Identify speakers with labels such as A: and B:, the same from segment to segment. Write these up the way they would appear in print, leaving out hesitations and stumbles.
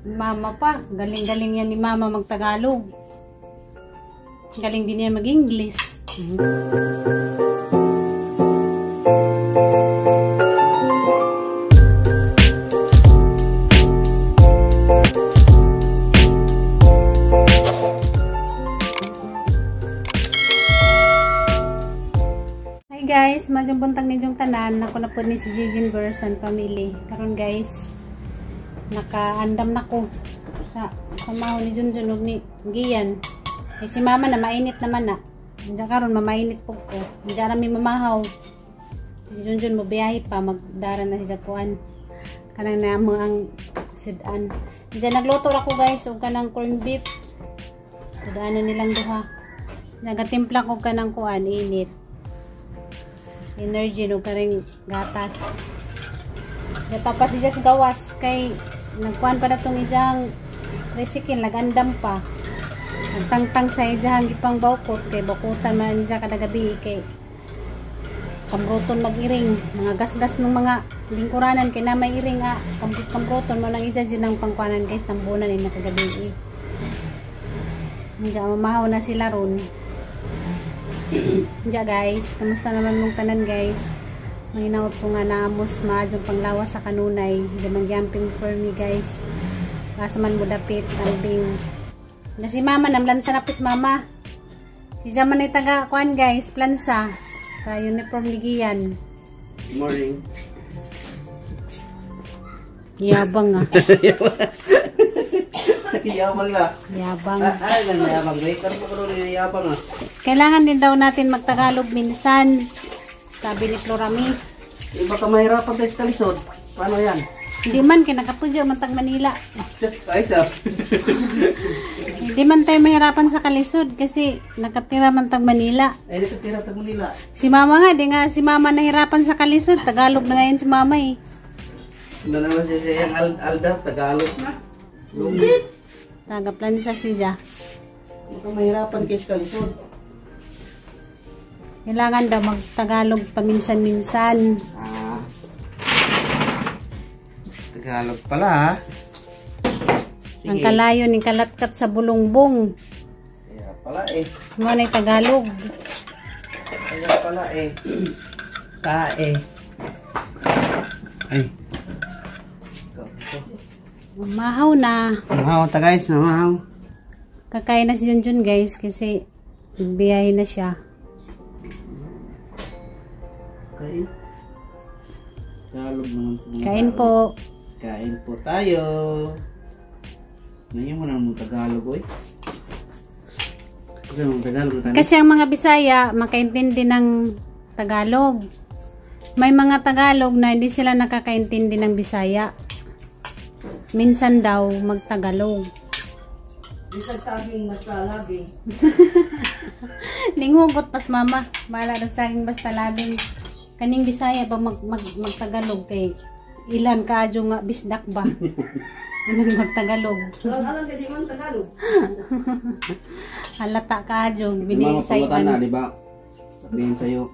A: Mama pa, galing-galing yan ni Mama mag-Tagalog. Galing din yan mag-English. Hi guys, masyong buntag ninyong tanan. Ako na po ni si Jijin Versan Family. Karon guys, nakaandam na ko sa pamaho ni Junjun ug ni Gian. Eh, si Mama na mainit naman na. Diyan karon mamainit po ko. Diyan kami mamahaw. Si Junjun mo biyahe pa magdara na sa kuan. Kanang namo ang sidan. Diyan nagluto ako guys og kanang corned beef. Sidaanan nilang duha. Nagatimpla ko kanang kuan init. Energy no karing gatas. Data pa siya sa gawas kay nagkuhan pa na itong ijang resikin, nagandam pa. Nagtangtang sa ijang gipang bawkot kay bakutan man siya kada gabi kay kamroton mag-iring. Mga gasgas ng mga lingkuranan kay na may iring kamroton mo nang ijang ng pangkuhanan guys, tambunan na kagabi. Diyan mamahaw na sila ron. Diyan guys, kamusta naman mong tanan guys? Manginaot ko nga naamos maadyong panglawas sa kanunay. Diyan mag-jumping for me guys. Kasaman mo dapit, albing. Na si Mama, namlansa na po si Mama. Si Jaman ay taga, kuhan guys, plansa. Sa uniform ni Gian.
B: Good morning.
A: Yabang ah.
B: Yabang la.
A: Yabang.
B: Ay, yabang. Later po ko rin yabang ah.
A: Kailangan din daw natin magtagalog minsan. Sabi ni Florami.
B: Baka mahirapan tayo sa kalisod. Paano yan?
A: Hindi man, kinakapudyo mantag Manila.
B: Ay, sir.
A: Hindi man tayo mahirapan sa kalisod kasi nakatira mantag Manila.
B: Ay, nakatira tag Manila.
A: Si Mama nga, di nga si Mama nahirapan sa kalisod. Tagalog na ngayon si Mama eh.
B: Nanala siya yung Alda, Tagalog na. Lupit.
A: Tagaplansa siya.
B: Baka mahirapan kayo sa kalisod.
A: Kailangan daw mag-Tagalog paminsan-minsan.
B: Tagalog pala ha.
A: Ang kalayo ni kalatkat sa bulungbong.
B: Kaya pala eh.
A: Ano na Tagalog?
B: Kaya pala eh. Kae. Ay.
A: Mahaw na.
B: Mahaw ta guys, mahaw.
A: Kakain na si Junjun guys kasi biyahe na siya.
B: Kain. Tagalog naman po.
A: Kain po.
B: Kain po tayo. Ngayon mo na mong Tagalog oy. Kasi mong Tagalog tayo.
A: Kasi ang mga Bisaya makaintindi ng Tagalog. May mga Tagalog na hindi sila nakakaintindi ng Bisaya. Minsan daw magtagalog.
C: Minsan sabing mas labing.
A: Ninghugot pas Mama. Bahala daw sa akin basta labing. Kaning Bisaya ba magtagalog kay ilan kaadyo nga bisdak ba? Anong magtagalog?
C: Alam ka di man Tagalog.
A: Halata kaadyo
B: Di ba
A: biniisay
B: na, di ba? Sabihin sa'yo,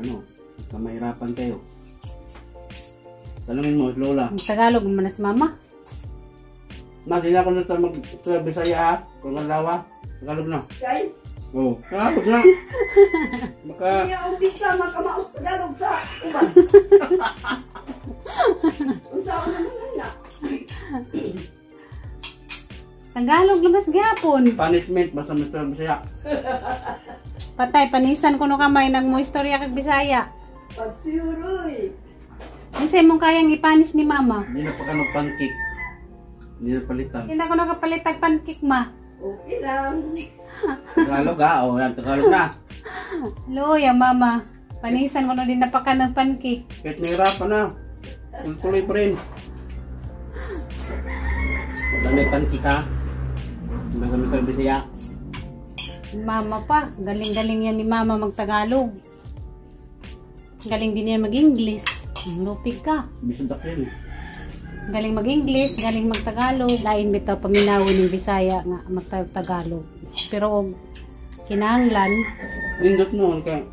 B: ano, sa mahirapan kayo. Talungin mo, Lola.
A: Tagalog mo na si Mama.
B: Hindi na ako na mag-Bisaya ha. Kung alawa, Tagalog na.
C: Kay,
B: Oo, Tagalog na. Maka...
C: kaya ang pizza makamaos Tagalog sa uban. Unsa ako naman na.
A: Tagalog lumas gyapon.
B: Punishment, basta Mr. Bisaya.
A: Patay panisan kuno kamay nang mo istorya kag Bisaya.
C: Pagsiuroy.
A: Unsay mong kayang ipanis ni Mama?
B: Hindi na pagkano pancake. Hindi na palitan.
A: Hindi ko nakapalitag pancake ma.
C: Okay lang.
B: Tagalog ha, o yan, Tagalog na.
A: Luya Mama. Panisan ko na din napaka ng pancake.
B: Kahit nahirapan na. Tuloy pa rin. Wala may pancake ha. Hindi ka Mr. Bisaya.
A: Mama pa, galing-galing yan ni Mama mag-Tagalog. Galing din yan mag-English. Lupig ka.
B: Bisudak yan.
A: Galing mag-English, galing mag-Tagalog. Lain bitaw paminawin ng Bisaya nga mag-Tagalog. Pero og kinahanglan,
B: Nindot mo, kaya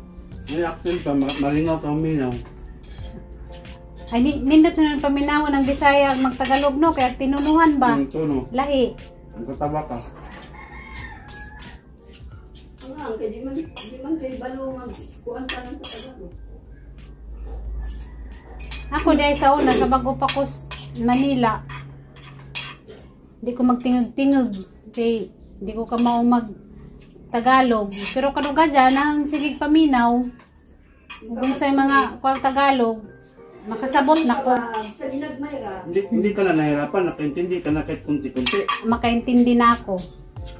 B: may accent pa, malingaw ka uminaw.
A: Ay, nindot na paminawan ng Bisaya ag magtagalog no, kaya tinunuhan ba?
B: Ito no.
A: Lahi.
B: Ang kataba ka.
C: Ang kaya di man kay balo magkuhan pa lang sa Tagalog.
A: Ako dahil sa una, sa bago pa ko Manila, di ko magtingog-tingog. Kay, di ko kamao mag-Tagalog. Pero kanuga dyan, ang sigig paminaw, kung sa mga kuwang Tagalog, makasabot na ko.
C: Sa ginagmayra.
B: Hindi ka na nahirapan, nakaintindi ka na kahit kunti-kunti.
A: Makaintindi na ako.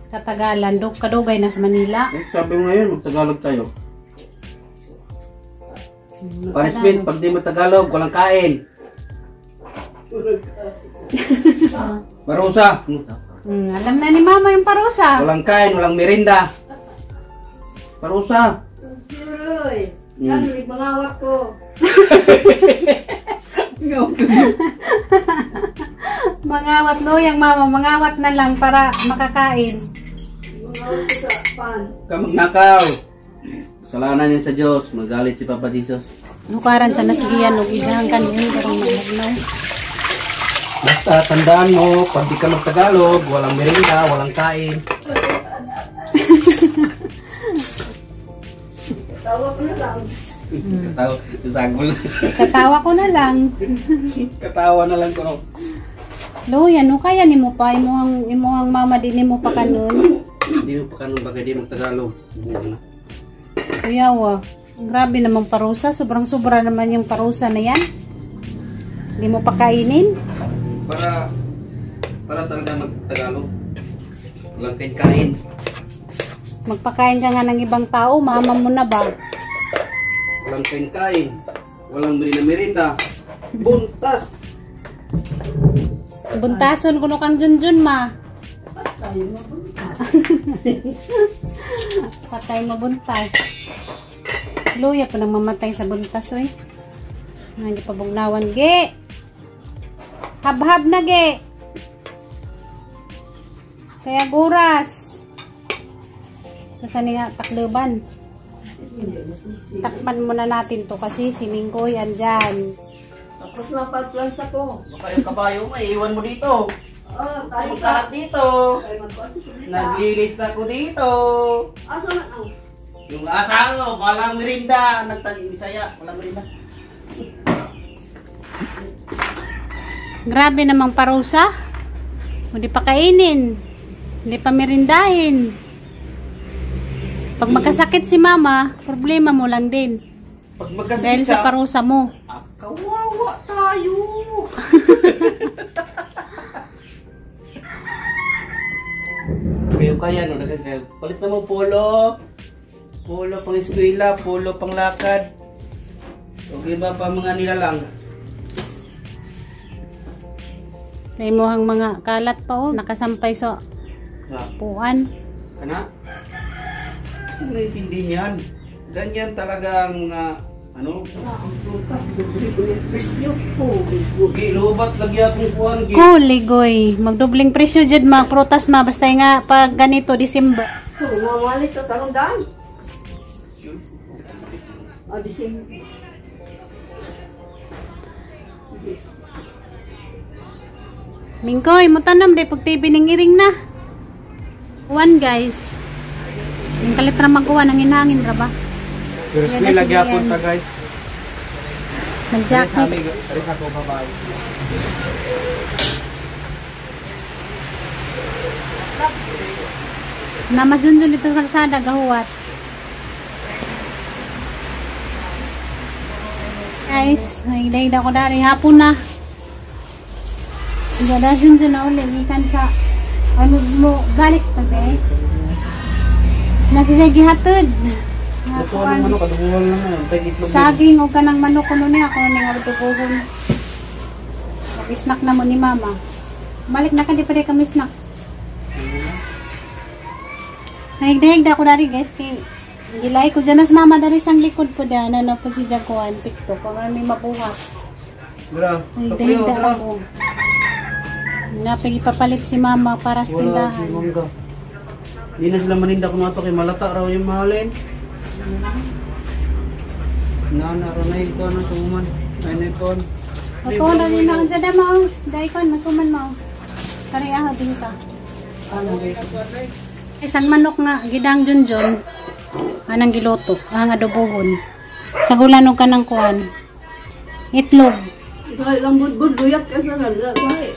A: Katagalan, kadugay na sa Manila.
B: Eh, sabi mo ngayon, mag-Tagalog tayo. Punishment, pag di mo Tagalog, walang kain. Parusa.
A: Alam na ni Mama yung parusa.
B: Walang kain, walang merinda. Parusa.
C: Siroy. Yan, ulit mangawat ko.
A: Mangawat loyang Mama, mangawat na lang para makakain.
C: Mangawat ko sa pan.
B: Kamagnakaw. Kasalanan yan sa Diyos. Magalit si Papa Jesus.
A: Nukaran sa nasigiyan, nung idahang kanin, karong magnaw.
B: Basta tandaan mo, pag di ka mag-Tagalog, walang merinda, walang kain.
C: Tawa ko na lang.
A: Katawa ko na lang.
B: Katawa na lang ko. No?
A: Loyan, no kaya ni mo pa, imuhang mama din mo pa kanon.
B: Hindi mo pa kanong bagay di mag-Tagalog.
A: Kuyawa, grabe namang parusa. Sobrang-sobra naman yung parusa na yan. Hindi mo pa kainin.
B: Para talaga mag-Tagalog. Walang kain.
A: Magpakain ka nga ng ibang tao, mama mo na ba?
B: Walang kain. Walang merinda. Buntas.
A: Buntason kuno kang Junjun ma.
C: Tayo mabunta.
A: Patay mabuntas. Luya pa nang mamatay sa buntas, oy. Hindi pa bugnawan, ge. Habhab na, ge. Kaya guras. Kasi nga takluban. Takpan muna natin to kasi si Mingkoy andyan.
C: Tapos na pagplansa ko.
B: Baka yung kabayo mo, iiwan mo dito.
C: Tayo
B: Magkahat
C: sa...
B: dito.
C: Tayo magkuhan sa sulita.
B: Naglilista ko dito.
C: Asa na ang...
B: Yung asawa mo, walang merinda. Nagtali Bisaya, walang merinda.
A: Grabe namang parusa. Hindi pa kainin. Hindi pa merindahin. Pag magkasakit si mama, problema mo lang din.
B: Pag magkasakit
A: Dahil sa parusa mo.
B: Kawawa tayo. Kayo kaya, no? Kayo. Palit na mo polo. Polo pang eskwela, polo pang lakad. O iba pa mga nilalang.
A: May mohang mga kalat pa oh. Nakasampay sa puan.
B: Kana? Hindi naintindi niyan. Ganyan talagang ano?
C: Prutas, presyo po.
B: Gilubat lagi akong kuhan.
A: Kuligoy. Magdubling presyo jud mga prutas ma. Basta nga pag ganito December.
C: So, mamalit ka karong daan. December.
A: Mingkoy, mutanam day pag TV ning iring na. Kuwan guys. Yung kalitra magkuhan ang inhangin ra ba?
B: Pero
A: Yan
B: school
A: na
B: lagi
A: si
B: ako
A: Ian.
B: ta guys.
A: Nag-jacket.
B: Aris ako babae.
A: Namazunjun dito sa kalsada gahuwat. Guys, nagdaida ko dari hapon na. Gada sunjun na ulit ikan sa ano mo balik pa be. Nasi sa gihatod.
B: Ito ano ano kaduguhan lang yan. Tay itlog.
A: Saging o kanang manok kuno niya kuno ning artukugon. Snack na mo ni mama. Malik na ka di pa di kami snack. Nagdaig da ko dari guys kay gilay ko dyan as mama dari sang likod po dyan ano po si Jaguan TikTok para may mabuhat.
B: Dra.
A: Nagdaig da ako. Napagipapalit si mama para sa
B: Wala si
A: tindahan.
B: mangga. Hindi na sila maninda kung ato kay malata raw yung mahalin. Nana raw na ito na suman. Ay na ito.
A: Ako na rin na. Diyan na mo. Dahil ko, masuman mo. Kariya din ka. Isang manok nga, gidang junjun. Anang giloto. Ang adobohon. Sa gulan ka ng kuwan. Itlog.
C: Dahil lang budbud, buyak ka sa nala. Dahil,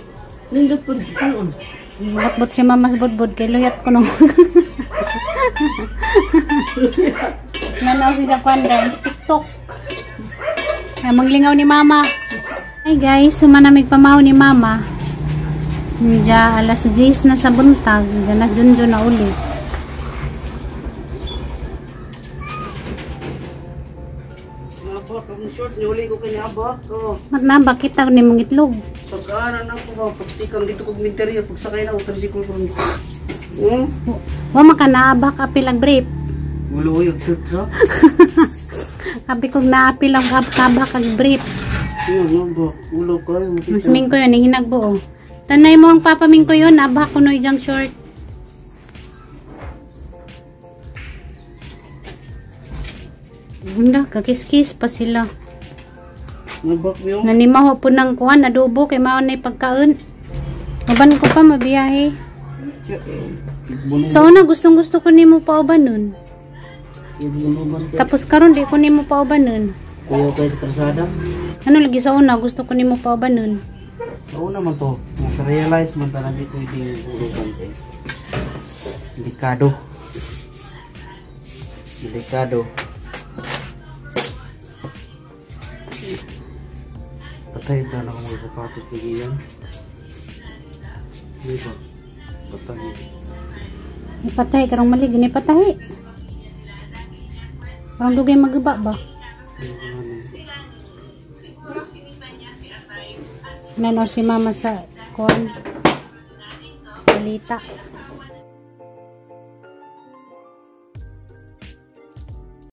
C: nindot po dito.
A: Bot-bot si mamas budbud. Kay luyat ko nung. Nanaw si sa kuwan guys. TikTok. Maglingaw ni mama. Hey guys, sumanamig pamaw ni mama. Diya alas 10 na sa buntag. Diya na junjun na ulit.
B: Abak, ang short, niuli ko kanya abak ko.
A: Matnabak kita ni mong itlog.
B: Pagkaanan ako ba, pagtikang dito kong minterya, pagsakay na ako, tricycle ko.
A: Wa maka naabak apilag brief.
B: Ulo yung short ha?
A: Abi kong naapilag kabak kag brief.
B: Ano ba? Ulo kayo.
A: Mas mingko yun, hinagbuo. Tanay mo ang papaming ko yun, abak ko no ijang short. Hunda, kakis-kis pa sila.
B: Nabak mo yung?
A: Nanimaho po ng kuhan, adobo, kay maon na pagkaon. Maban ko pa, mabiyahe. So na, gustong-gusto ko nimo pa uban nun. Tapos karon di ko nimo pa uban nun.
B: Kuya kayo sa karsada?
A: Ano lagi sa una, gusto ko nimo pa uban nun.
B: Sa una man to, nasa-realize man talaga di pwede urugan kayo. Delikado. Delikado. Patay na lang mga sapatos ni Gian. Hindi ba? Patay.
A: Ipatay, karong mali, ginipatay. Parang dugay magaba ba? Nanor si mama sa kon balita.